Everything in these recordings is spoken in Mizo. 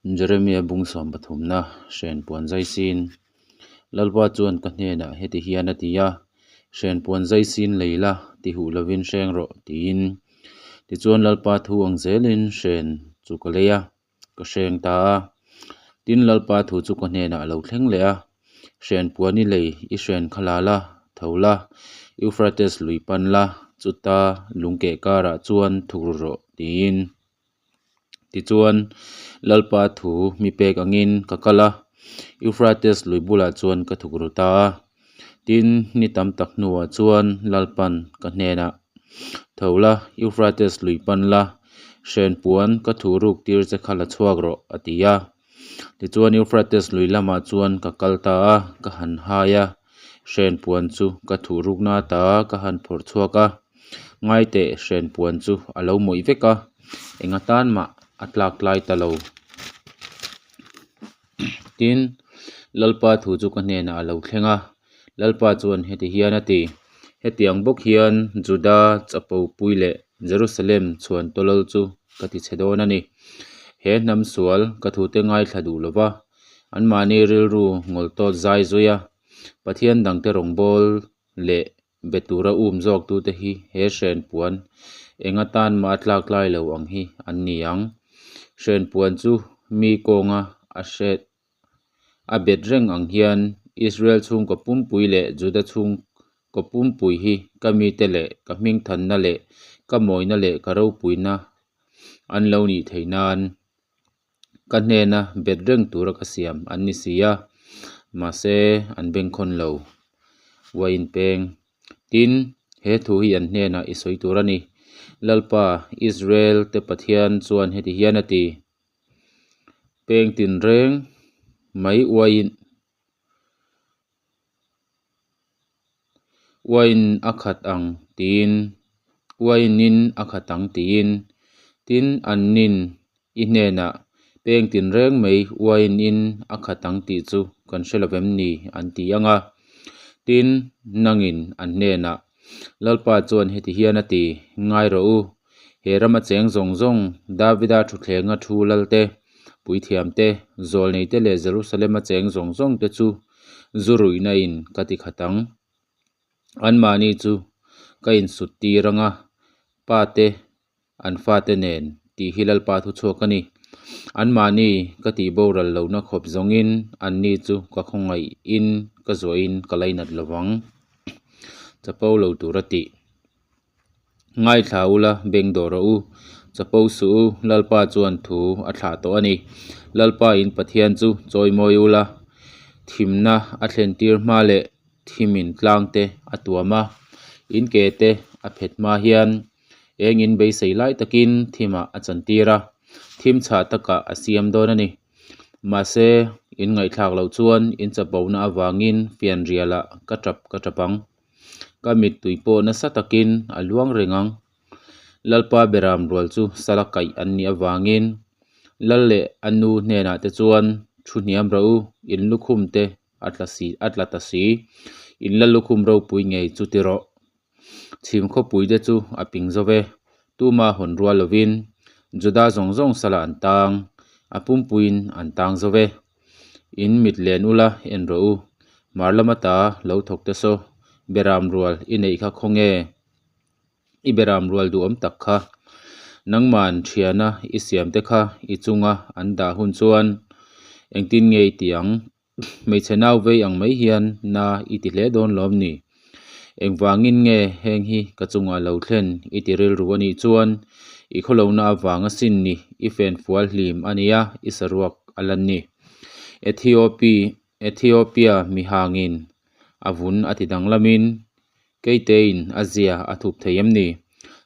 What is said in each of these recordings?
Jeremia bung sawm pathumna hren puan zai sin. Lalpa chuan ka hnenah heti hian a ti a, Hren puan zai sin lei la, ti huh lovin hreng rawh, tiin. Tichuan Lalpa thu ang zelin hren chu ka lei a, ka hreng ta a. Tin, Lalpa thu chu ka hnenah a lo thleng leh a, Hren puan i lei, i hren kha la la, tho la, Euphrates lui pan la, chuta lungkeh karah chuan thuk ru rawh, tiin. Tichuan, Lalpa thu mi pek angin ka kal a, Euphrates lui bulah chuan ka thuk ru ta a. Tin, ni tam tak hnuah chuan Lalpan ka hnenah, Tho la, Euphrates lui pan la, hren puan ka thu ruk tir che kha la chhuak rawh, a ti a. Tichuan, Euphrates lui lamah chuan ka kal ta a, ka han hai a, hren puan chu ka thu rukna ata ka han phawrh chhuak a. Ngaiteh hren puan chu a lo mawih vek a, eng atan mah a tlak tlai ta lo. Tin, Lalpa thu chu ka hnenah a lo thleng a, Lalpa chuan heti hian a ti, Hetiang bawk hian Juda chapo pui leh Jerusalem chhuan tawlawl chu ka ti chhe dawn a ni. He hnam sual ka thute ngaithla duh lo va, anmahni rilru ngawl tawt zai zui a, Pathian dangte rawngbâwl leh Be tura um zawktute hi he hren puan eng atan mah a tlak tlai lo ang hi an ni ang. Hren puan chu mi kawnga a hret a bet reng ang hian Israel chhungkaw pumpui leh Juda chhungkaw pumpui hi ka mite leh ka hmingthanna leh ka mawina leh ka ropuina an lo nih theih nan ka hnena bet reng tura ka siam an ni si a, mahse an bengkhawn lo. Uain peng. Tin, he thu hi an hnenah i sawi tur a ni. Lalpa, Israel te Pathian chuan heti hian a ti, Peng tinreng mai uain Uain a khat ang tiin, uainin a khat ang tiin, tin annin i hnenah peng tinreng mai uainin a khat ang tih chu kan hre lo vem ni an ti ang a. Tin, nangin an hnenah, Lalpa chuan heti hian a ti, Ngai rawh u, he rama cheng zawng zawng, Davida thuthlenga thu lalte, puithiam te, zawlnei te leh Jerusalema cheng zawng zawng te chu zu ruihna in ka ti khat ang. Anmahni chu ka insut tir ang a, pa te an fate nen tih hi Lalpa thu chhuak a ni. Anmahni ka tih boral lohna khawp zawngin anni chu ka khawngaihin ka zuahin ka lainat lo vang. Chapo lo tur a tih. Ngaithla ula, beng dawh rawh u. Chapo suh u, Lalpa chuan thu a thlah tawh a ni. Lalpa in Pathian chu chawimawi ula, thimna a thlen tir hma leh thimin tlang te a tuam a, in ke te a phet hma hian eng in beisei lai takin thimah a chantir a, thim chhah takah a siam dawn a ni. Mahse, in ngaihthlak loh chuan in chapona avangin fianrialah ka tap ka tap ang. Ka mittui pawh nasa takin a luang reng ang. Lalpa beram rual chu sala kaih an nih avangin Lal leh a nu hnenah te chuan thu hniam rawh u, in lukhum te a tla si a tla ta si, in la lukhum ropui ngei chu ti rawh. Chhim khawpui te chu a ping zo ve, tuma hawn rual lovin Juda zawng zawng salah an tang, a pumpuiin an tang zo ve. In mit len ula en rawh u, hmar lama ta lo thawk te saw, beram rual i neih kha khawnge? I beram rual duhawm tak kha. Nangman thiana i siam te kha i chunga an dah hun chuan engtin nge i ti ang? Hmeichhe nau vei ang mai hian na i ti hle dawn lawm ni? Engvangin nge heng hi ka chungah lo thlen i ti rilru a nih chuan i khawlohna avang asin ni i fenfual hlim a nia i saruak a lan ni. Ethiopi Ethiopia mihangin a vun a ti danglamin Keitein a zia a thup thei em ni?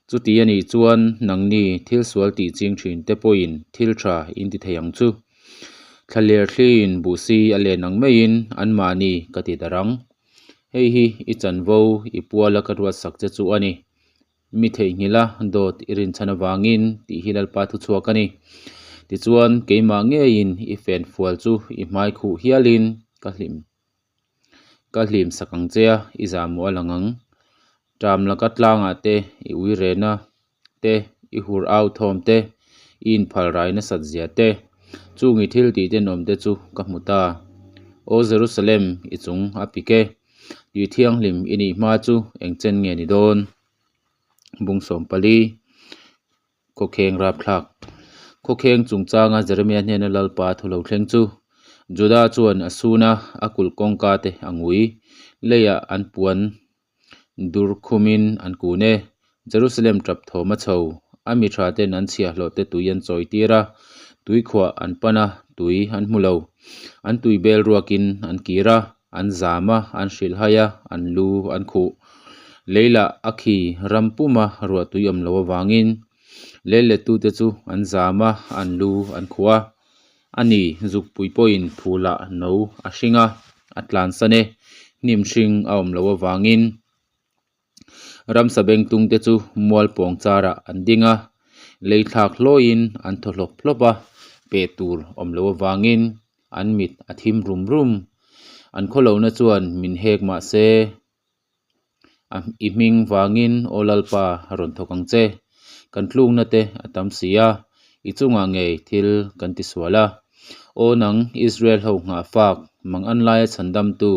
Chuti a nih chuan nangni thil sual tih ching thin te pawhin thil tha in ti thei ang chu. Thlaler thliin buhsi a len ang maiin anmahni ka ti darh ang. Hei hi i chanvo i puala ka ruatsak che chu a ni. Mi theihnghilh a dawt i rinchhan avangin tih hi Lalpa thu chhuak a ni. Tichuan keimah ngeiin i fenfual chu i hmai khuh hialin ka hlim. Ka hlim sak ang che a, i zahmawh a lang ang. Ṭam laka tlangah te, i ui rehna te, i hur au thawm te, i inphal rai nasat zia te. Chung i thil tih tenawmte chu ka hmu ta. Aw Jerusalem, i chung a pik e. Tih thianghlim i nih hma chu eng chen nge ni dawn? Bung 14. Khawkheng rapthlak. Khawkheng chungchanga Jeremia hnena Lalpa thu lo thleng chu Juda chuan a sun a, a kulh kawngka te a ngui. Leiah an puan dur khumin an kun e. Jerusalem tap thawm a chho. A mi tha ten an chhiahhlawh te tui an chawi tir a, tui khuah an pan a, tui an hmu lo. An tui bel ruakin an kir a, an zam a, an hrilhhai a, an lu an khuh. Lei lah a khi ram puma ruah tui awm lo avangin leilettute chu an zam a, an lu an khuh a. A ni, zukpui pawhin phulah no a hring a, a tlansan e. Hnim hring a awm loh avangin ramsa bengtungte chu mual pawng charah an ding a, lei thlak hlawiin an thaw hlawp hlawp a, peh tur awm loh avangin an mit a thim rum rum. An khawlohna chuan min hek mah se, A i hming vangin Aw Lalpa rawn thawk ang che. Kan tlukna te a tam si a, i chungah ngei thil kan ti sual a. Aw nang Israel ho nghah fak, mang an laia chhandamtu,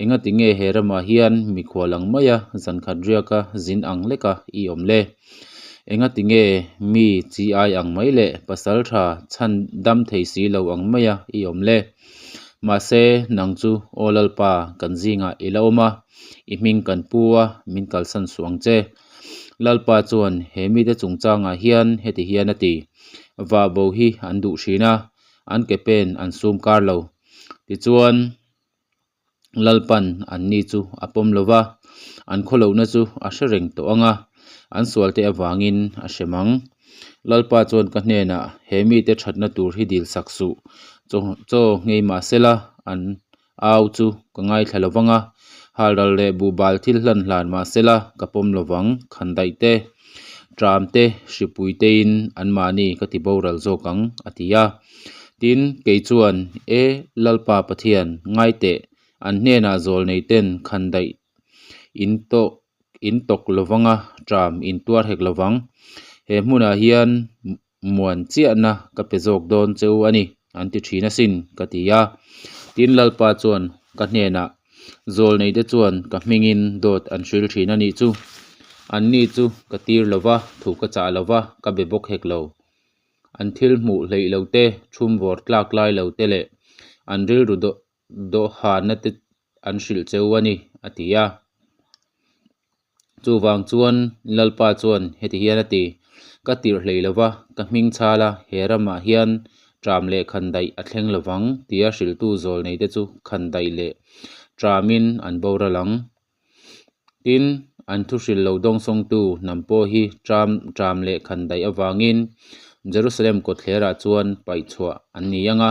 engati nge he ramah hian mikhual ang maia zankhat riaka zin ang leka i awm le? Engati nge mi chi ai ang mai leh pasal tha chhan dam thei si lo ang maia i awm le? Mahse, nang chu, Aw Lalpa, kan zingah i la awm a, i hming kan pu a, min kalsan suh ang che. Lalpa chuan he mite chungchangah hian heti hian a ti, Vah bo hi an duh thin a, an ke pen an sum kar lo. Tichuan, Lalpan anni chu a pawm lo va, an khawlohna chu a hre reng tawh ang a, an sualte avangin a hrem ang. Lalpa chuan ka hnenah, He mite thatna tur hi dil sak suh, chaw nghei mah sela an au chu ka ngaithla lo vang a, halral leh buhbal thil hlan hlan mah sela ka pawm lo vang, khandaih te, tram te, hripui tein anmahni ka ti boral zawk ang, a ti a. Tin, kei chuan, E Lalpa Pathian, ngai teh, an hnenah zawlnei ten khandaih in tawh in tawk lo vang a, tram in tuar hek lo vang. He hmunah hian muan chiahna ka pe zawk dawn che u a ni, an ti thin asin, ka ti a. Tin, Lalpa chuan ka hnenah, Zawlneite chuan ka hmingin dawt an hril thin a nih chu. Anni chu ka tir lo va, thu ka chah lo va, ka be bawk hek lo. An thil hmuh hleih lo te, thum vawr tlak lai lo te leh an rilru dawhhana te an hrilh cheu a ni, a ti a. Chuvang chuan Lalpa chuan heti hian a ti, Ka tirh hlei lo va, ka hming chhal a, he ramah hian ṭam leh khandaih a thleng lo vang, tia hrilhtu zawlneite chu khandaih leh ṭamin an boral ang. Tin, an thuhrilh lo dawngsawngtu hnam pawh hi ṭam ṭam leh khandaih avangin Jerusalem kawtthlerah chuan paih chhuah an ni ang a,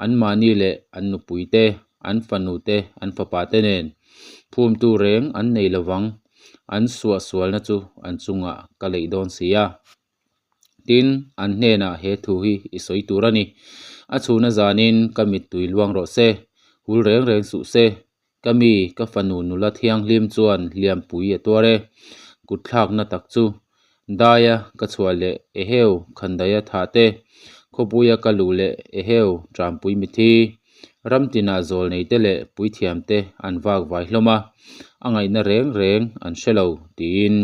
anmahni leh an nupuite, an fanute, an fapate nen phumtu reng an nei lo vang, an suahsualna chu an chungah ka leih dawn si a. Tin, an hnenah he thu hi i sawi tur a ni. A chhuna zanin ka mittui luang rawh se, hul reng reng suh se. Ka mi, ka fanu nula thianghlim chuan hliampui a tuar e. Kutthlakna tak chu daia ka chhuah leh eheu khandaia thah te, khawpuia ka luh leh eheu ṭampui mithi, ram tinah zawlneite leh puithiamte an vak vai hlawm a, a ngaihna reng reng an hre lo, tiin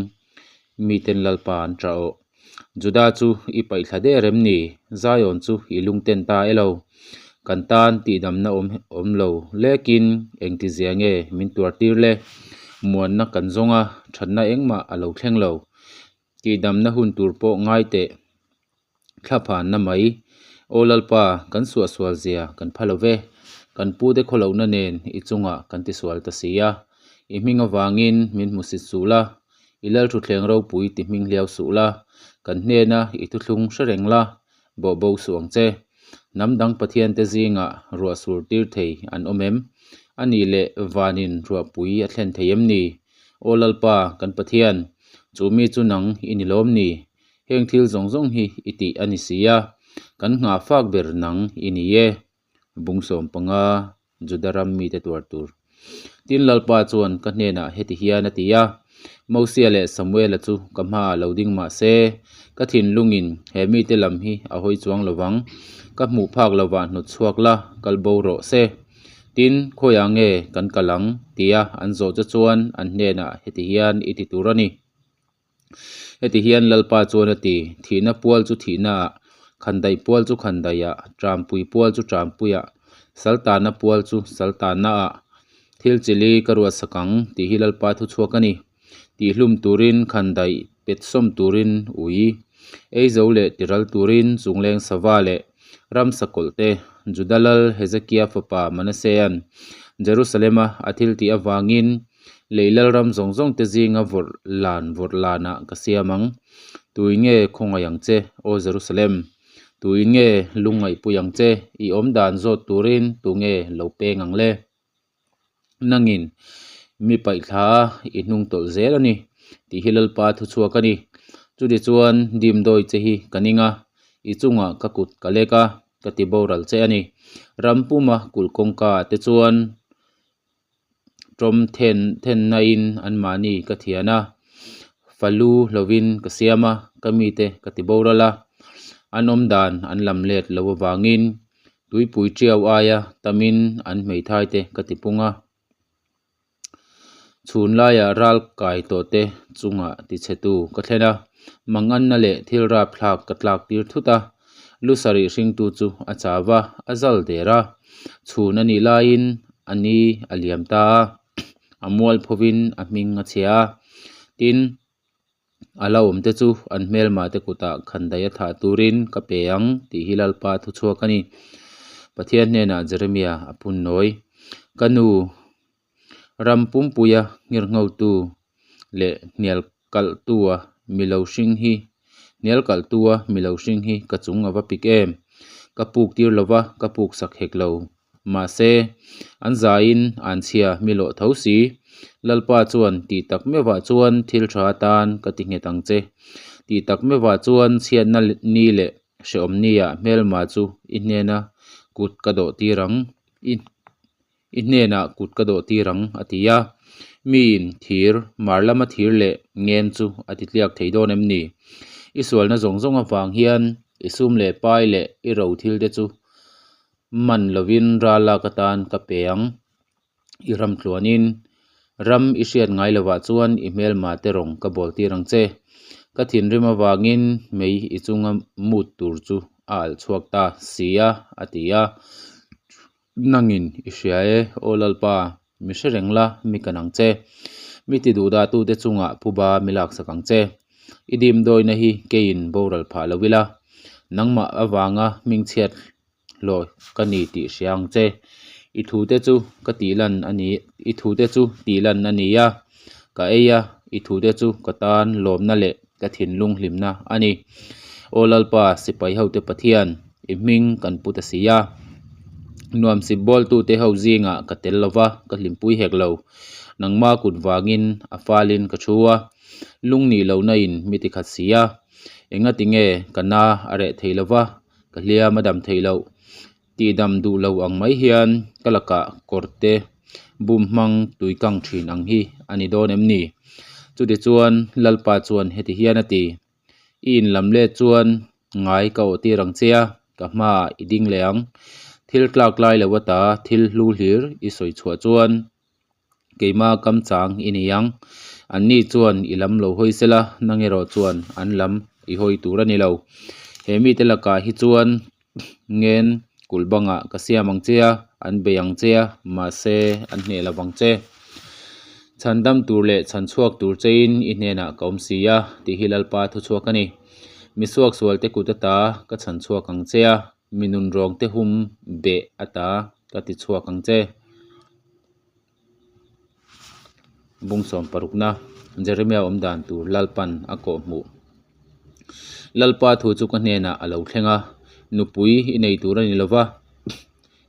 miten Lalpa an ṭah awh. Juda chu i paihthla der em ni? Zion chu i lungten ta e lo. Kan tan tihdamna awm awm lo lekin engtizia nge min tuar tir le? Muanna kan zawng a, thatna engmah a lo thleng lo. Tihdamna hun tur pawh ngai teh. Thlaphanna mai. Aw Lalpa, kan suahsual zia kan pha lo ve. Kan pute khawlohna nen i chungah kan tisual ta si a. I hming avangin min hmusit suh la, i Lalthuthleng ropui ti hming hliau suh la, kan hnena i thuthlung hre reng la, bawh bo suh ang che. Hnam dang Pathiante zingah ruah sur tir thei an awm em? A nih leh vanin ruahpui a thlen thei em ni? Aw Lalpa, kan Pathian, chu mi chu nang i ni lawm ni? Heng thil zawng zawng hi i tih a ni si a, kan nghah fak ber nang i ni e. Bung 15, Juda ram mite tuar tur. Tin, Lalpa chuan ka hnenah heti hian a ti a. Mosia leh Samuela chu ka hmaah lo ding mah se, ka thinlungin he mite lam hi a hawi chuang lo vang. Ka hmuh phak lovah hnawt chhuak la, kal bo rawh se. Tin, khawiah nge kan kal ang? tia an zawh che chuan an hnenah heti hian i ti tur a ni. Heti hian Lalpa chuan a ti, Thihna pual chu thihnaah, khandaih pual chu khandaiah, ṭampui pual chu ṭampuiah, saltana pual chu saltanaah thil chili ka ruatsak ang, tih hi Lalpa thuchhuak a ni. Tihhlum turin khandaih pet sawm turin ui, ei zo leh tiral turin chungleng sava leh ramsa kawlh te, Juda lal Hezekia fapa Manasea'n Jerusalema a thiltih avangin Lei lalram zawng zawng te zinga vawrh lan vawrh lanah ka siam ang. Tui nge khawngaih ang che, Aw Jerusalem? Tui nge lungngaihpui ang che? I awm dan zawt turin tu nge lo peng ang le? Nangin mi paihthla a i hnung tawlh zel a ni, tih hi Lalpa thuchhuak a ni. Chutichuan dimdawi che hi ka ning a, i chungah ka kut ka lek a, ka ti boral che a ni. Ram puma kulh kawngka ah te chuan Tawm then thennain anmahni ka thian a, falu hlovin ka siam a, ka mite ka ti boral a. An awm dan an lam let lo avangin tuipui tiau aia tamin an hmeithaite ka ti pung a. Chhun laiah ral kai tawhte chungah tichhetu ka thlen a, manganna leh thil rapthlak ka tlak tir thut a. Lu sarih hringtu chu a chau va, a zal der a. Chhun a nih laiin a ni a liam ta a, a mual phovin a hming a chhia a. Tin, a la awmte chu an hmelmahte kutah khandaih a thah turin ka pe ang tih hi Lalpa thuchhuak a ni. Pathian hnenah Jeremia a phun nawi. Ka nu, ram pumpuia nghirnghotu leh hnial kalhtua mi lo hring hi hnial kalhtua mi lo hring hi ka chung a va pik em? Ka puk tir lo va, ka puk sak hek lo. Mahse, an zaiin an chhia mi lawh tho si. Lalpa chuan tih tak meuhah chuan thil tha atan ka ti nghet ang che. Tih tak meuhah chuan chhiatna ni leh hrehawm niah hmelma chu i hnena kut ka dawh tir ang. I. I hnenah kut ka dawh tir ang, a ti a. Miin thir, mar lama thir leh ngen chu a ti tliak thei dawn em ni? I sualna zawng zawng avang hian i sum leh pai leh i ro thil te chu man lovin ral lak atan ka pe ang. I ram tluanin ram i hriat ngai lovah chuan i hmelma te rawng ka bawl tir ang che. Ka thinrim avangin mei i chunga mut tur chu a alh chhuak ta si a, a ti a. Nangin i hria e, Aw Lalpa, mi hre reng la, mi kan ang che. Mi ti duhdahtute chungah phuba mi laksak ang che. I dimdawina hi keiin boral phah lo ila, nangmah avanga hmingchhiat hlawh ka ni tih hria ang che. I thute chu ka tihlan a ni, i thute chu tihlan a ni a, ka ei a, i thute chu ka tan lawmna leh ka thinlung hlimna a ni. Aw Lalpa, sipai hote Pathian, i hming kan pu ta si a. Nuamsip bawltute ho zingah ka tel lo va, ka hlimpui hek lo. Nangma kut vangin a falin ka thu a, lung nih lohna in mi ti khat si a. Engati nge ka na a reh thei lo va, ka hliam a dam theih loh. Tihdam duh lo ang mai hian ka lakah kawrte bum hmang tui kang thin ang hi a ni dawn em ni? Chutichuan Lalpa chuan heti hian a ti, I inlam let chuan ngai ka awh tir ang che a, ka hmaah i ding leh ang. Thil tlak lai lo ata thil hlu hlir i sawi chhuah chuan keima kam chang i nei ang. Anni chuan i lam lo hawi sela, nang erawh chuan an lam i hawi tur a ni lo. He mite lakah hi chuan ngen kulh bangah ka siam ang che a, an bei ang che a, mahse an hneh lo vang che. Chhan dam tur leh chhan chhuak tur chein i hnenah ka awm si a, tih hi Lalpa thuchhuak a ni. Mi suaksualte kut ata ka chhan chhuak ang che a, Mi nunrawng te hum beh ata ka ti chhuak ang che. Bung sawm parukna, Jeremia awm dan tur Lalpan a kawh hmuh. Lalpa thu chu ka hnenah a lo thleng a, nupui i nei tur a ni lo va,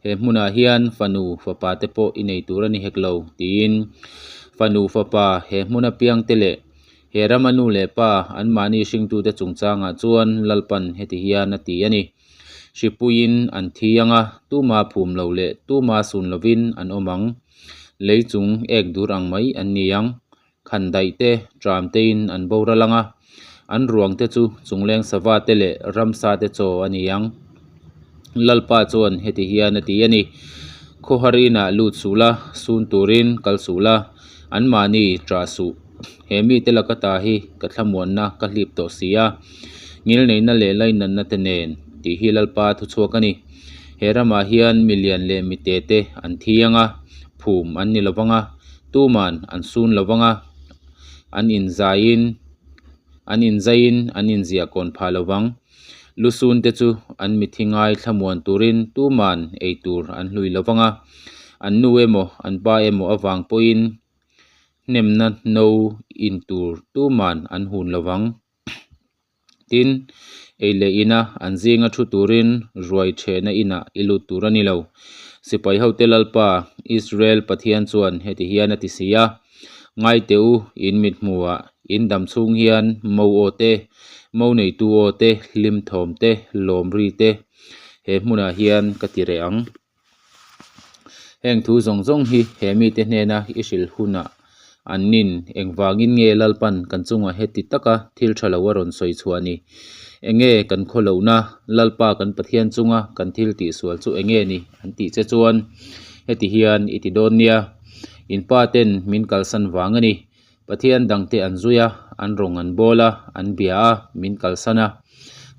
he hmunah hian fanu fapa te pawh i nei tur a ni hek lo tiin fanu fapa he hmun apiang te leh he rama nu leh pa anmahni hringtute chungchangah chuan Lalpan heti hian a ti a ni. Hripuiin an thi ang a, tuma phum lo leh tuma sun lovin an awm ang. Lei chung ek dur ang mai an ni ang. Khandaih te, ṭam tein an boral ang a, an ruangte chu chungleng sava te leh ramsa te chaw a ni ang. Lalpa chuan heti hian a ti a ni, Khawhar inah lut suh la, sun turin kal suh la, anmahni ṭah suh. He mite laka ta hi ka thlamuanna ka hlip tawh si a, ngilneihna leh lainatna te nen, tih hi Lalpa thuchhuak a ni. He ramah hian mi lian leh mi te te an thi ang a, phum an ni lo vang a, tuman an sun lo vang a, an inzaiin an inzaiin an inziah kawn phah lo vang. Lusun te chu an mithi ngai thlamuan turin tuman ei tur an hlui lo vang a, an nu emaw an pa emaw avang pawhin hnemna no in tur tuman an hun lo vang. Tin, ei leh ina an zinga thu turin ruai thehna inah i lut tur a ni lo. Sipai hote Lalpa, Israel Pathian chuan heti hian a ti si a, Ngai teh u, in mit hmuhah in dam chhung hian mo aw te, mo neitu aw te, hlim thawm te, lawm ri te he hmunah hian ka ti reh ang. Heng thu zawng zawng hi he mite hnena i hrilh hunah an nin engvangin nge Lalpan kan chungah heti taka thil tha lo a rawn sawi chhuah ni? Enge kan khaw lohna Lalpa kan Pathian chunga kan thil tihsual chu enge ni an tih che chuan heti hian i ti dawn nia, In pa ten min kalsan vang a ni. Pathian dangte an zui a, an rawng an bawl a, an bia a, min kalsan a,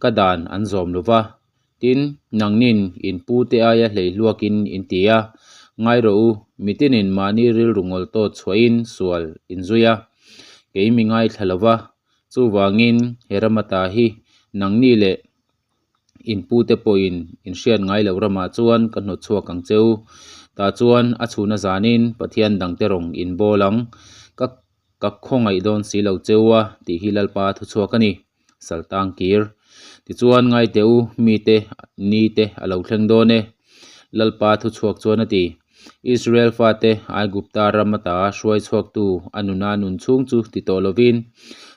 ka dan an zawm lo va. Tin, nangnin in pute aia hleihluakin in ti a, Ngai rawh u, mitinin mahni rilru ngawl tawt chhuahin sual in zui a, kei mi ngaithla lo va, chuvangin he rama ta hi nangni leh in pute pawhin in hriat ngai loh ramah chuan ka hnawt chhuak ang che u. Tah chuan a chhuna zanin Pathian dangte rawng in bawl ang, ka Ka khawngaih dawn si lo cheu a tih hi Lalpa thuchhuak a ni, Saltang kir. Tichuan ngai teh u, mite, nite a lo thleng dawn e, Lalpa thuchhuak chuan a ti. Israel fate Aigupta ram ata hruai chhuaktu a nuna nun chhung chu ti tawh lovin,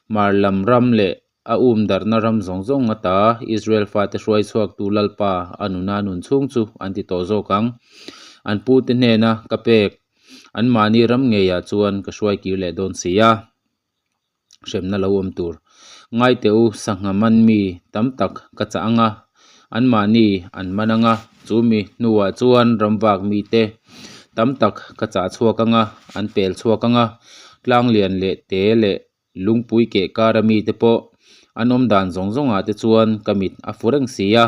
hmar lam ram leh a um darhna ram zawng zawng ata Israel fate hruai chhuaktu Lalpa a nuna nun chhung chu an ti tawh zawk ang. An pute hnena ka pek Anmahni ram ngeiah chuan ka hruai kir leh dawn si a, hremna lo awm tur. Ngai teh u, sangha man mi tam tak ka chah ang a, anmahni an man ang a, chu mi hnuah chuan ram vak mite tam tak ka chah chhuak ang a, an pel chhuak ang a, tlang lian leh te leh Lungpui keh kara mite pawh an awm dan zawng zawngah te chuan ka mit a fu reng si a,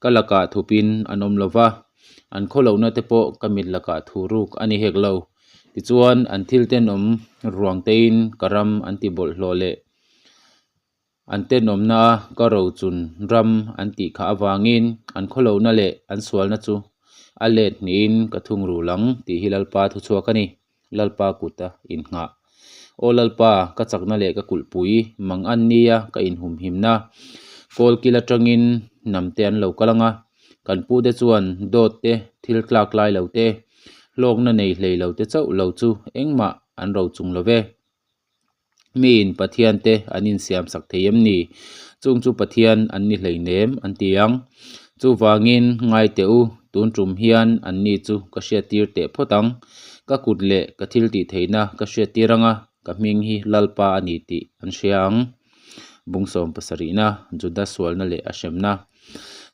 ka lakah thupin an awm lo va, an khawlohna te pawh ka mit lakah thu ruk a ni hek lo. Tichuan, an thil tenawm ruang tein ka ram an ti bawlhhlawh leh an tenawmna a ka rochun ram an tih khah avangin an khawlohna leh an sualna chu a let hnihin ka thungrul ang tih hi Lalpa thuchhuak a ni. Lalpa kuta innghah. Aw Lalpa, ka chakna leh ka kulhpui, mang an nia ka inhumhimna. Kawlkil atangin hnamte an lo kal ang a, kan pute chuan dawt te, thil tlak lai lo te, hlawkna nei hlei lo te chauh lo chu engmah an ro chung lo ve. Miin Pathian te an insiam sak thei em ni? Chung chu Pathian an ni hleinem an ti ang. Chuvangin ngai teh u, tun tum hian an ni chu ka hriattir teh phawt ang. Ka kut leh ka thil tih theihna ka hriattir ang a, ka hming hi Lalpa a ni tih an hria ang. Bung sawm pasarihna, Juda sualna leh a hremna.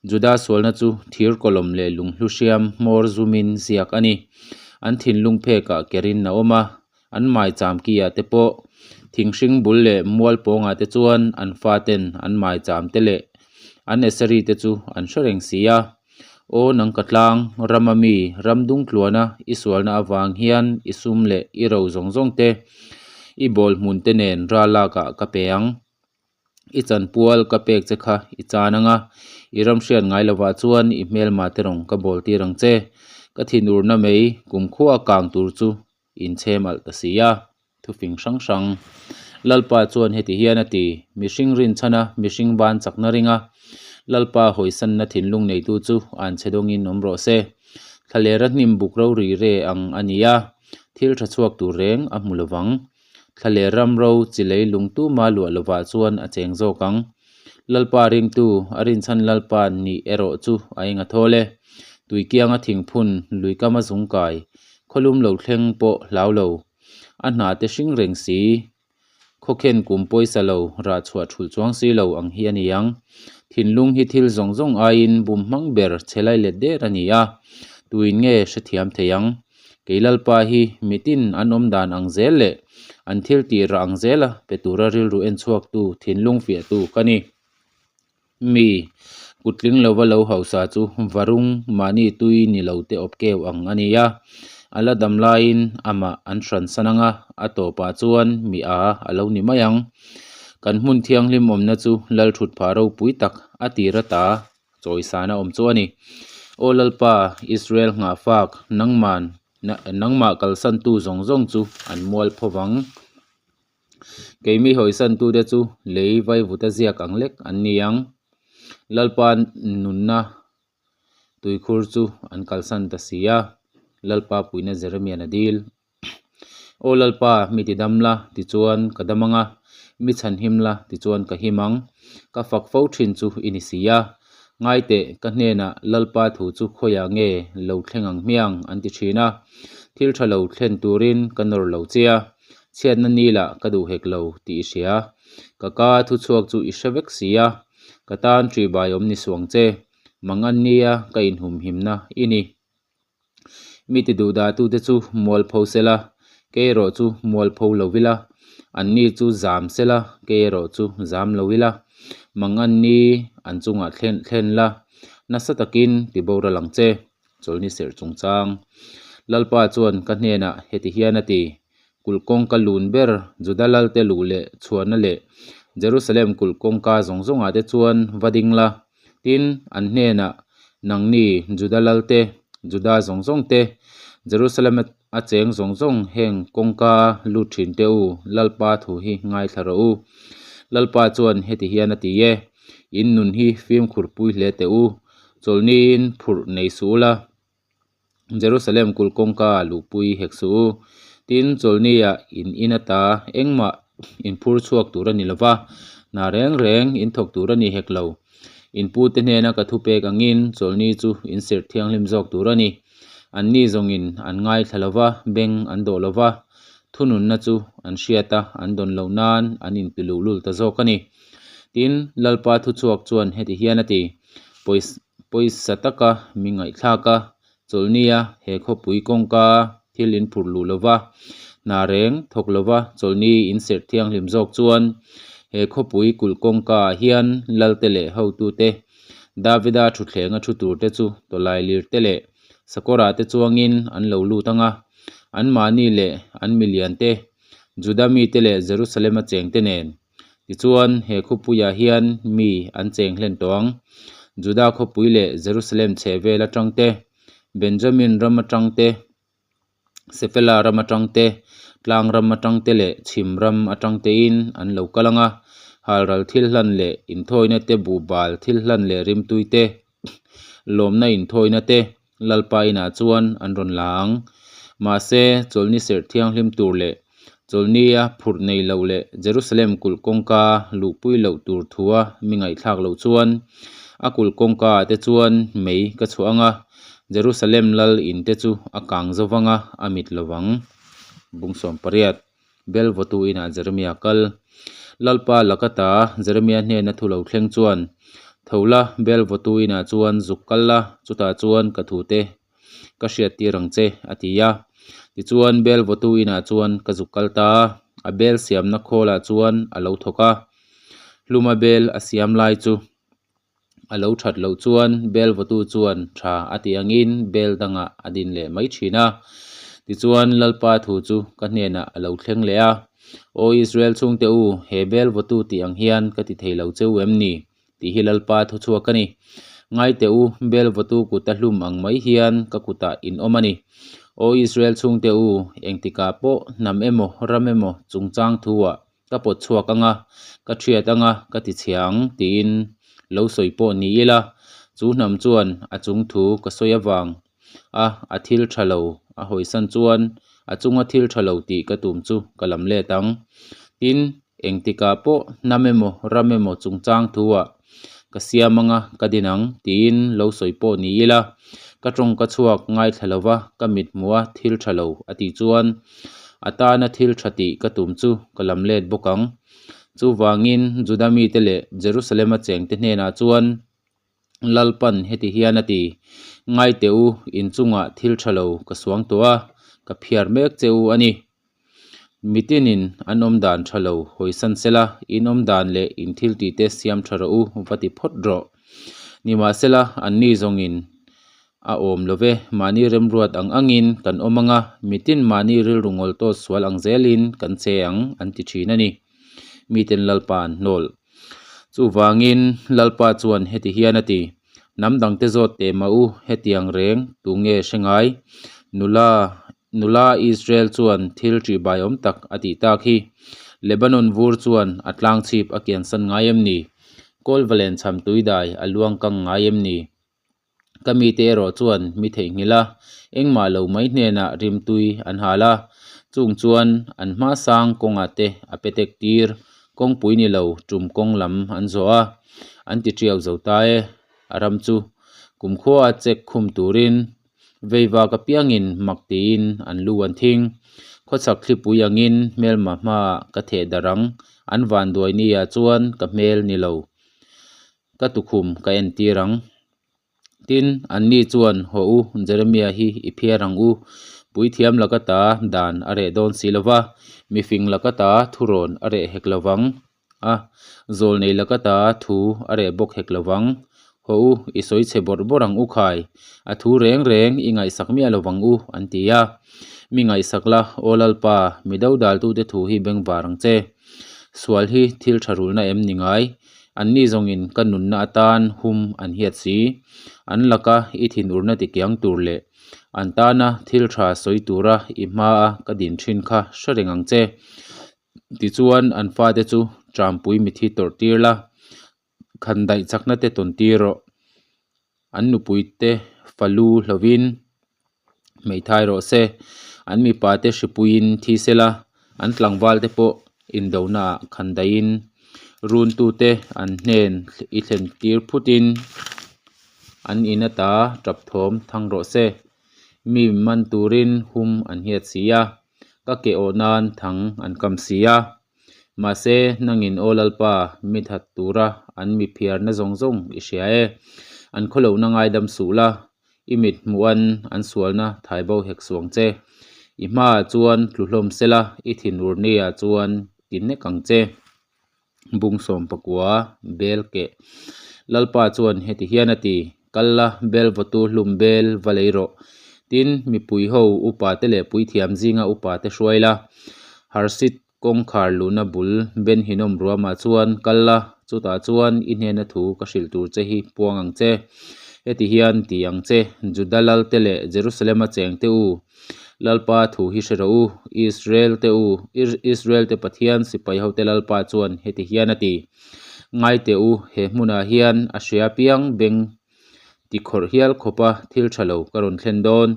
Juda sualna chu thir kawlawm leh lunghlu hriam hmawr zumin ziak a ni. An thinlung phekah kerin a awm a, An maicham ki-ah te pawh thinghring bul leh mual pawngah te chuan an faten an maicham te leh an esari te chu an hre reng si a. Aw nang ka tlang, rama mi, ram dung tluana i sualna avang hian i sum leh i ro zawng zawng te, i bawl hmun te nen ral lakah ka pe ang. I chanpual ka pek che kha i chan ang a, i ram hriat ngai lovah chuan i hmelma te rawng ka bawl tir ang che. Ka thinurna mai kumkhua kang tur chu inchhem alh ta si a, thufing hrang hrang. Lalpa chuan heti hian a ti, Mihring rinchhana mihring ban chakna ringa Lalpa hawisanna thinlung neitu chu an chhe dawngin awm rawh se. Thlalera hnim buk ro ri re ang a ni a, thil tha chhuak tur reng a hmu lovang. Thlaler ram ro chi lei lung tuma luah lovah chuan a cheng zawk ang. Lalpa ringtu, a rinchhan Lalpa nih erawh chu a eng a thawl e. Tuikianga thingphun, luikama zungkai, khawlum lo thleng pawh hlau lo. A hna te hring reng si. Khawkhen kum pawisa lo, rah chhuah thulh chuang si lo ang hi a ni ang. Thinlung hi thil zawng zawng aiin bum hmang ber chhe lai let der a ni a, tuin nge hrethiam thei ang? Kei Lalpa hi mitin an awm dan ang zel leh an thil tih rah ang zela pe tura rilru en chhuaktu thinlung fiahtu ka ni. Mi, kutling lova lo hausa chu varung mahni tui ni lo te awp keu ang a ni a, a la dam laiin amah an hran san ang a, a tawpah chuan mi a a lo ni mai ang. Kan hmun thianghlim awmna chu Lalthutphah ropui tak a tir ata chawisana awm chu a ni. Aw Lalpa, Israel nghahfak, nangman, nangmah kalsantu zawng zawng chu an mual pho vang. Keimi hawisantute chu lei vaivuta ziak ang lek an ni ang. Lalpa nunna tuikhur chu an kalsan ta si a, Lalpa puihna Jeremia'n a dil. Aw Lalpa, mi ti dam la, tichuan ka dam ang a, mi chhanhim la, tichuan ka him ang. Ka fak fo thin chu i ni si a. Ngai teh, ka hnenah Lalpa thu chu khawiah nge lo thleng ang hmiang an ti thin a. Thil tha lo thlen turin ka nawr lo che a. Chhiatna ni lah ka duh hek lo tih i hria. Ka ka thu chhuak chu i hre vek si a, ka tan ṭihbai awm ni suang che, mangan nia ka inhumhimna i ni. Mi ti duh dah tute chu mualpho sela, kei erawh chu mualpho lo ila, anni chu zam sela, kei erawh chu zam lo ila, mangan ni an chungah thlen thlen la, nasa takin ti boral ang che. Chawlhni serh chungchang. Lalpa chuan ka hnenah heti hian a ti, Kulh kawngka lun ber Juda lalte luh leh chhuahna leh Jerusalem kulh kawngka zawng zawngah te chuan va ding la. Tin, an hnenah, Nangni Juda lalte, Juda zawng zawng te, Jerusalem a cheng zawng zawng heng kawngka lut thin te u, Lalpa thu hi ngaithla rawh u. Lalpa chuan heti hian a ti e, In nun hi fimkhur pui hle teh u, Chawlhniin phurh nei suh ula, Jerusalem kulh kawngka luhpui hek suh u. Tin, chawlhniah in in ata engmah in phur chhuak tur a ni lo va, hna reng reng in thawk tur a ni hek lo. In pute hnena ka thupek angin chawlhni chu in serh thianghlim zawk tur a ni. Anni zawngin an ngaithla lo va, beng an dawh lo va, thununna chu an hriat a, an dawn loh nan an intiluh lul ta zawk a ni. Tin, Lalpa thuchhuak chuan heti hian a ti, Pawisa taka mi ngaihthlak a, chawlhnia he khawpui kawngka thil in phurh luh lova, hna reng thawk lova chawlhni in serh thianghlim zawk chuan he khawpui kulh kawngka ah hian Lalte leh hotute, Davida thuthlenga thu turte chu tawlailir te leh sakawrah te chuangin an lo lut ang a, anmahni leh an miliante, Juda mite leh Jerusalem-a chengte nen. Tichuan, he khawpuiah hian mi an cheng hlen tawh ang. Juda khawpui leh Jerusalem chhehvel atang te, Benjamin ram atang te, Sefela ram atang te, tlang ram atang te leh chhim ram atang tein an lo kal ang a, halral thil hlan leh inthawina te, buhbal thil hlan leh rimtui te, lawmna inthawina te Lalpa inah chuan an rawn la ang. Mahse, chawlhni serh thianghlim tur leh chawlhnia phurh nei loh leh Jerusalem kulh kawngka luhpui loh tur thua mi ngaihthlak loh chuan a kulh kawngkaah te chuan mei ka chhuah ang a, Jerusalem lal in te chu a kang zo vang a, a mit lo vang. Bung 18. Bel vawtu inah Jeremia kal. Lalpa laka ta Jeremia hnena thu lo thleng chuan, Tho la, bel vawtu inah chuan zuk kal la, chutah chuan ka thute ka hriattir ang che, a ti a. Tichuan, bel vawtu inah chuan ka zuk kal ta a, a bel siamna khawlah chuan a lo thawk a. Hluma bel a siam lai chu a lo that loh chuan bel vawtu chuan tha a tih angin bel dangah a din leh mai thin a. Tichuan Lalpa thu chu ka hnenah a lo thleng leh a, Aw Israel chhungte u, he bel vawtu tih ang hian ka ti thei lo che u em ni? tih hi Lalpa thu chhuak a ni. Ngai teh u, bel vawtu kuta hlum ang mai hian ka kutah in awm a ni. Aw Israel chhungte u, engtikah pawh hnam emaw ram emaw chungchang thu-ah Ka pawt chhuak ang a, ka thiat ang a, ka ti chhia ang, tiin lo sawi pawh ni ila, chu hnam chuan a chung thu ka sawi avang a, a thil tha lo a hawisan chuan a chunga thil tha lo tih ka tum chu ka lam let ang. Tin, engtikah pawh hnam emaw ram emaw chungchang thu-ah ka siam ang a, ka din ang, tiin lo sawi pawh ni ila, ka tawng ka chhuak ngaithla lova ka mit hmuh a thil tha lo a tih chuan. A tana thil tha tih ka tum chu ka lam let bawk ang. Chuvangin Juda mite leh Jerusalema chengte hnenah chuan Lalpan heti hian a ti, Ngai teh u, in chungah thil tha lo ka suang tawh a, ka phiar mek che u a ni. Mitinin an awm dan tha lo hawisan sela, in awm dan leh in thil tihte siam tha rawh u va ti phawt rawh. Nimahsela, anni zawngin a awm lo ve, mahni remruat ang angin kan awm ang a, mitin mahni rilru ngawl tawt sual ang zelin kan che ang an ti thin a ni. Miten Lalpa an hnawl. Chuvangin Lalpa chuan heti hian a ti, Hnam dangte zawt teh mah u, hetiang reng tu nge hre ngai? Nula nula Israel chuan thil ṭihbai awm tak a tih tak hi. Lebanon vur chuan a tlang chhip a kiansan ngai em ni? Kawlvalen chham tuidai a luang kang ngai em ni? Ka mite erawh chuan mi theihnghilh a, engmah lo mai hnenah rimtui an hal a, chung chuan an hma sang kawngah te a pe tek tir, kawngpui ni lo tum kawng lam an zawh a, an ti tiau zo ta e. A ram chu kumkhua a chek khum turin veivak apiangin mak tiin an lu an thing. Khawchhak thlipui angin hmelma hmaah ka theh darh ang, an vanduai nia chuan ka hmel ni lo. Ka tukhum ka entir ang. Tin, anni chuan, Haw u, Jeremia hi i phiar ang u. Puithiam laka ta dan a reh dawn si lo va, mifing laka ta thurawn a reh hek lo vang a, zawlnei laka ta thu a reh bawk hek lo vang. Haw u, i sawi chhe bawrh bawrh ang u khai, a thu reng reng i ngaihsak miah lo vang u, an ti a. Mi ngaihsak la, Aw Lalpa, mi dodaltute thu hi bengvar ang che. Sual hi thil tha rulna em ni ngai? Anni zawngin ka nunna atan hum an hiat si. An laka i thinurna tikiang tur leh an tana thil tha sawi tura i hmaa ka din thin kha hre reng ang che. Tichuan an fate chu Trampui mithi tawrh tir la, khandaih chakna te tawn tir rawh. An nupuite falu hlovin hmeithai rawh se, an mipate hripuiin thi sela, an tlangvalte pawh indonaah khandaiin runtute an hnen i thlen tir phutin an in ata tap thawm thang rawh se. Mi man turin hum an hiat si a, ka ke awh nan thang an kam si a. Mahse, nangin Aw Lalpa, mi that tura an mi phiarna zawng zawng i hria e. An khawlohna ngaidam suh la, i mit hmuhan an sualna thai bo hek suang che. I hmaah chuan tlu hlawm sela, i thinur nia chuan ti nek ang che. Bung sawm pakua, Bel keh. Lalpa chuan heti hian a ti, Kal la, bel vawtu hlum bel va lei rawh. Tin, mipui ho upate leh puithiam zinga upate hruai la, Harsit kawngkhar luhna bul Ben Hinnom ruamah chuan kal la, chutah chuan i hnena thu ka hrilh tur che hi puang ang che. Heti hian ti ang che, Juda lalte leh Jerusalema chengte u, Lalpa thu hi hre rawh u, Israel te u, Israel te Pathian sipai hote Lalpa chuan heti hian a ti, Ngai teh u, he hmunah hian a hria apiang beng ti khawrh hial khawpa thil tha lo ka rawn thlen dawn.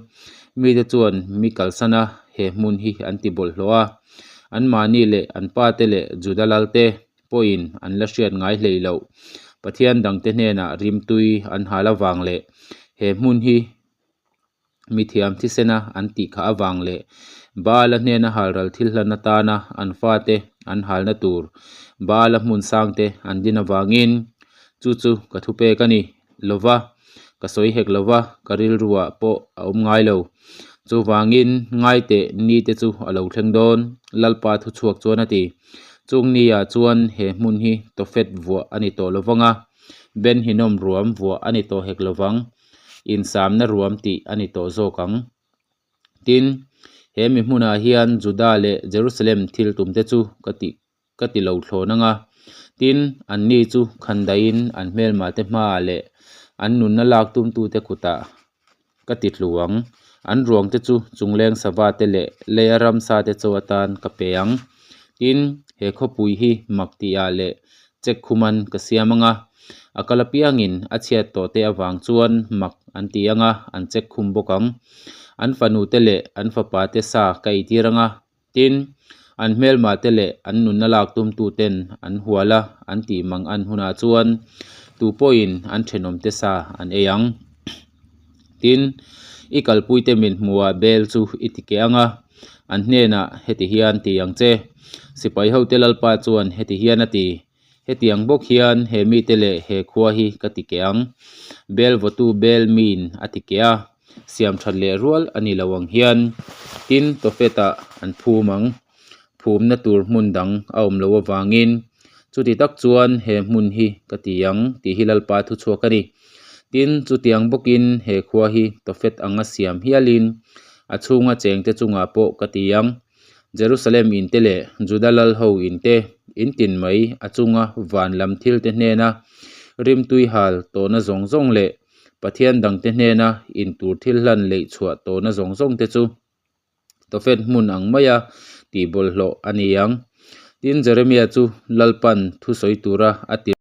Mite chuan mi kalsan a, he hmun hi an ti bawlhhlawh a, anmahni leh an pate leh Juda lalte pawhin an la hriat ngai hlei loh. Pathian dangte hnenah rimtui an hal avang leh he hmun hi mithiam thisena an tih khah avang leh Baala hnena halral thil hlan atana an fate an halna tur Baala hmun sangte an din avangin chu chu ka thupek a ni lova, ka sawi hek lova, ka rilruah pawh a awm ngai lo. Chuvangin ngaiteh nite chu a lo thleng dawn, Lalpa thuchhuak chuan a ti. Chung niah chuan he hmun hi Tofet vuah a ni tawh lovang a, Ben Hinnom ruam vuah a ni tawh hek lovang. insamna ruam tih a ni tawh zawk ang. Tin, he mi hmunah hian Juda leh Jerusalem thil tumte chu ka tih ka ti lo thlawn ang a. Tin, anni chu khandaiin an hmelmahte hmaah leh an nunna lak tumtute kutah ka ti tlu ang. An ruangte chu chungleng savate leh leia ramsate chaw atan ka pe ang. Tin, he khawpui hi mak tihah leh Chek khuman ka siam ang a, a kal apiangin a chhiat tawh te avang chuan mak an ti ang a, an chek khum bawk ang. An fanu te leh an fapa te sa ka eitir ang a, tin, an hmelmah te leh an nunna lak tumtu ten an hual a, an tih mang an hunah chuan tu pawhin an thenawm te sa an ei ang. Tin, i kalpuite min hmuhah bel chu i ti keh ang a. An hnenah heti hian ti ang che, Sipaihote Lalpa chuan heti hian a ti, Hetiang bawk hian he mite leh he khua hi ka ti keh ang. Bel vawtu bel miin a ti keh a, siam that leh rual a ni lo ang hian. Tin, Tofet-ah an phum ang. Phumna tur hmun dang a awm loh avangin chuti tak chuan he hmun hi ka ti ang tih hi Lalpa thuchhuak a ni. Tin, chutiang bawkin he khua hi Tofet anga siam hialin a chhunga chengte chungah pawh ka ti ang. Jerusalem inte leh Juda lalho inte in tin mai a chunga van lam thilte hnena rimtui hal tawhna zawng zawng leh Pathian dangte hnena intur thil hlan leih chhuah tawhna zawng zawngte chu Tofet hmun ang maia tih bawlhhlawh a ni ang. Tin, Jeremia chu Lalpan thusawi tura a tirh.